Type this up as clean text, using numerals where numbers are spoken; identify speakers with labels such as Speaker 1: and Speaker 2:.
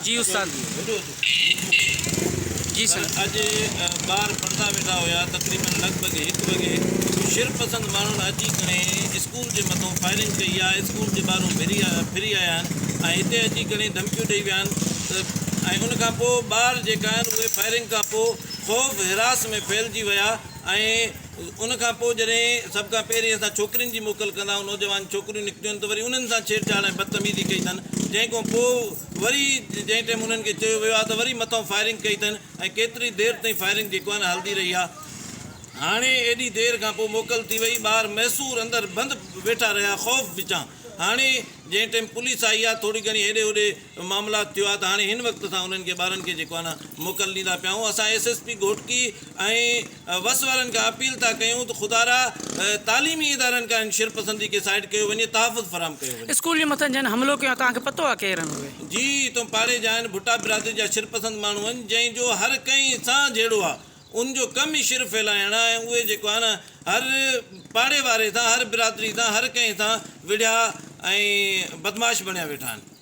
Speaker 1: جي استاد جي سر.
Speaker 2: اڄ ٻار پڙهندا ويٺا هيا تقريبن لڳ ڀڳ هڪ وڳي ڪجهه شرپسند ماڻهن اچي ڪري اسڪول جي مٿون فائرنگ ڪئي آهي اسڪول جي ٻارهون ڦري ڦري آيا آهن ۽ هتي اچي ڪري ڌمڪيون ڏئي ويا آهن ته ۽ ان کان پوء ٻار جيڪا آهن اهي فائرنگ کان پوء خوف هراس ۾ ڦهلجي ويا ۽ ان کان پوء جڏهن سڀ کان پهرين اسان ڇوڪرين جي موڪل ڪندا آهيون، نوجوان ڇوڪريون نڪتيون آهن ته وري انهن سان ڇيڙ ڇاڙ ۽ بدتميزي ڪئي اٿن، جنهن کان پوء وري جنهن ٽيم انهن کي چيو ويو آهي ته وري مٿئون فائرنگ ڪئي اٿن ۽ ڪيتري دير تائين فائرنگ جيڪو آهي نه هلندي رهي آهي. هاڻي ايڏي دير کان پوء موڪل ٿي وئي، ٻار محصور اندر بند ويٺا رهيا خوف وچان. هاڻي جنهن ٽيم پوليس آئي آهي ٿوري گهڻي هيڏي هوڏي معاملات ٿيو آهي ته هاڻي هن وقت اسان انهن کي ٻارن کي جيڪو آهي نه موڪل ڏيندا پيا آهيون. اسان ايس ايس پي گهوٽڪي ۽ وس وارن کان اپيل ٿا ڪيون ته خدارا تعليمي ادارن کان هن شرپسندي کي سائيڊ ڪيو وڃي تحفظ فراهم ڪيو وڃي.
Speaker 1: اسڪول جي مٿان جن حملو ڪيو آهي توهان کي پتو آهي ڪير آهن اهي؟
Speaker 2: جي تون پاڙي جا آهن ڀٽا برادري جا شرپسند ماڻهو آهن جنهن جو هر ڪنهن سان جهيڙو آهي ان جو ڪم ئي شر ڦهلائڻ آهي ۽ اهي جيڪو آهي نه هر پاڙي واري سان هر برادري سان هر ڪنهن سان وڙهيا ۽ بدمعاش بڻيا ويٺا آهن.